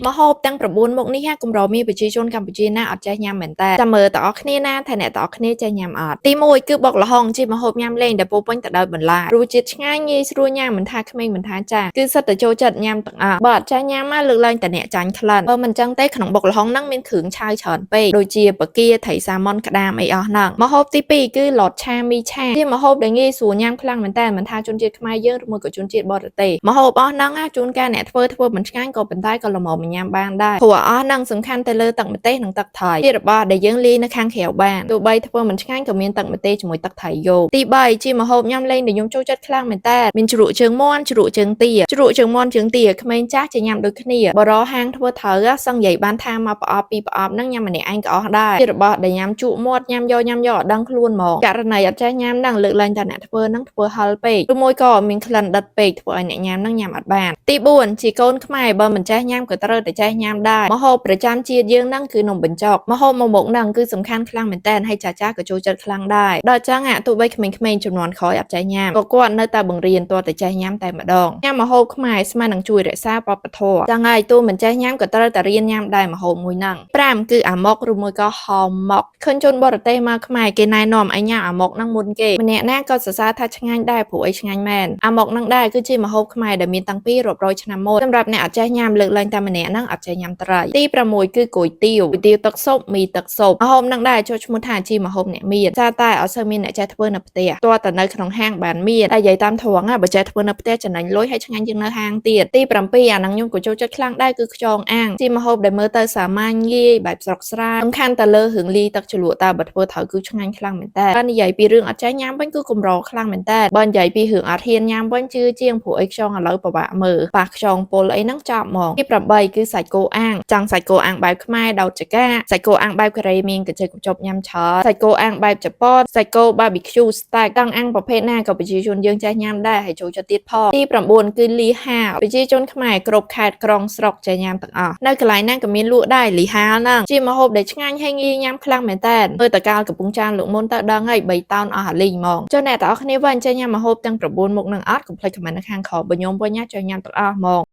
ម្ហូបទាំង9មុខនេះកម្រមានប្រជាជនកម្ពុជាណាអត់ចេះញ៉ាំមែនតើចាំមើលតើអស់គ្នាណាថាអ្នកតើអស់គ្នាចេះញ៉ាំអត់ទី1គឺបុកល្ហុងជាម្ហូបញ៉ាំលេងដែលពោពេញទៅដោយបន្លែរសជាតិឆ្ងាញ់ងាយស្រួលញ៉ាំមិនថាក្មេងមិនថាចាស់គឺសិតតែចូលចិត្តញ៉ាំទាំងអស់បើអត់ចេះញ៉ាំមកលើកឡើងតែអ្នកចាញ់ក្លិនបើមិនចឹងទេក្នុងបុកល្ហុងហ្នឹងមានគ្រឿងឆៅច្រើនពេកដូចជាបកាត្រីសាម៉ុនក្តាមអីអស់ហ្នឹងម្ហូបទី2គឺលតឆាមីឆាជាម្ហូបដែលងាយស្រួលញ៉ាំខ្លាំងមែនតើមិនថាជនជាតិខ្មែរយើងឬមួយក៏ជនជាតិបរទេសម្ហូបអស់ហ្នឹងណាជួនកាលអ្នកធ្វើធ្វើមិនឆ្ងាញ់ក៏ប៉ុន្តែក៏ល្មមញ៉ាំបានដែរព្រោះអស់ហ្នឹងសំខាន់ទៅលើទឹកម្ទេសនិងទឹកត្រីជារបស់ដែលយើងលាយនៅខាងក្រៅបានទោះបីធ្វើមិនឆ្ងាញ់ក៏មានទឹកម្ទេសជាមួយទឹកត្រីយកទី3ជាម្ហូបញ៉ាំលេងដែលខ្ញុំចូលចិត្តខ្លាំងមែនតើមានជ្រក់ជើងមាន់ជ្រក់ជើងទាជ្រក់ជើងមាន់ជើងទាក្មេងចាស់ជាញ៉ាំដូចគ្នាបរោហាងធ្វើត្រូវសឹងនិយាយបានថាមកប្រអប់ពីរប្រអប់ហ្នឹងញ៉ាំម្នាក់ឯងក៏អស់ដែរជារបស់ដែលញ៉ាំជក់មាត់ញ៉ាំយកញ៉ាំយកអត់ដឹងខ្លួនហ្មងករណីអត់ចេះញ៉ាំហ្នឹងលើកឡើងតែអ្នកធ្វើហ្នឹងធ្វើហឹរពេកឬមួយក៏មានក្លិនដិតពេកធ្វើឲ្យអ្នកញ៉ាំហ្នឹងញ៉ាំអត់បានទី4ជាកូនខ្មែរបើមិនចេះញ៉ាំក៏ត្រូវតែចេះញ៉ាំដែរម្ហូបប្រចាំជាតិយើងហ្នឹងគឺនំបញ្ចុកម្ហូបមួយមុខហ្នឹងគឺសំខាន់ខ្លាំងមែនតើហើយចាស់ចាស់ក៏ចូលចិត្តខ្លាំងដែរដល់ចឹងអាទោះបីក្មេងៗជំនាន់ក្រោយអត់ចេះញ៉ាំក៏គាត់នៅតែបង្រៀនតើតែចេះញ៉ាំតែម្ដងញ៉ាំម្ហូបខ្មែរស្មើនឹងជួយរក្សាវប្បធម៌ចឹងហើយទោះមិនចេះញ៉ាំក៏ត្រូវតែរៀនញ៉ាំដែរម្ហូបមួយហ្នឹង5គឺអាម៉ុកឬមួយក៏ហម៉ុកឃើញជនបរទេសមកខ្មែរគេណែនាំឲ្យញ៉ាំអាម៉ុកហ្នឹងមុនគេម្នាក់ណាក៏សរសើរថាឆ្ងាញ់ដែរព្រោះអីឆ្ងាញ់មែនអាម៉ុកហ្នឹងដែរគឺជាម្ហូបខ្មែរដែលមានតាំងពីរាប់រយឆ្នាំមុនសម្រាប់អ្នកអត់ចេះញ៉ាំលើកលែងតែម្នាក់ហ្នឹងអត់ចេះញ៉ាំត្រីទី6គឺគុយទាវគុយទាវទឹកស៊ុបមីទឹកស៊ុបម្ហូបហ្នឹងដែរចូលឈ្មោះថាជាម្ហូបអ្នកមានចាតែអត់សូវមានអ្នកចេះធ្វើនៅផ្ទះទាល់តែនៅក្នុងហាងបានមានតែនិយាយតាមត្រង់ណាបើចេះធ្វើនៅផ្ទះចំណេញលុយហើយឆ្ងាញ់ជាងនៅហាងទៀតទី7អាហ្នឹងខ្ញុំក៏ចូលចិត្តខ្លាំងដែរគឺខ្យងអាំងជាម្ហូបដែលមើលទៅសាមញ្ញងាយបែបស្រុកស្រែសំខាន់តែលើរឿងលីទឹកជ្រលក់តើបើធ្វើត្រូវគឺឆ្ងាញ់ខ្លាំងមែនតើបើនិយាយពីរឿងអត់ចេះញ៉ាំវិញគឺកម្រខ្លាំងមែនតើបើនិយាយពីរឿងអត់ហ៊ានញ៉ាំវិញជឿជាងព្រោះអីខ្យងឥឡូវពិបាកមើលប៉ះខ្យងពុលអីហ្នឹងចប់ហ្មងទី8គឺសាច់គោអាំងចង់សាច់គោអាំងបែបខ្មែរដោតចកាសាច់គោអាំងបែបកូរ៉េមានកញ្ចុចកញ្ចប់ញ៉ាំច្រើនសាច់គោអាំងបែបជប៉ុនសាច់គោ barbecue steak តាំងអាំងប្រភេទណាក៏ប្រជាជនយើងចេះញ៉ាំដែរហើយចូលចិត្តទៀតផងទី9គឺលីហាលប្រជាជនខ្មែរគ្រប់ខេត្តក្រុងស្រុកចេះញ៉ាំទាំងអស់នៅកន្លែងណាក៏មានលក់ដែរលីហាលហ្នឹងជាម្ហូបដែលឆ្ងាញ់ហើយងាយញ៉ាំខ្លាំងមែនតើមើលតកាលកំពង់ចាមលោកមុនទៅដឹងហើយ3តោនអស់អាលីងហ្មងចុះអ្នកទាំងអស់គ្នាវិញចេះញ៉ាំម្ហូបទាំង9មុខនឹងអត់កុំភ្លេច comment នៅខាងក្រោមបើខ្ញុំវិញណាចេះញ៉ាំទាំងអស់ហ្មង។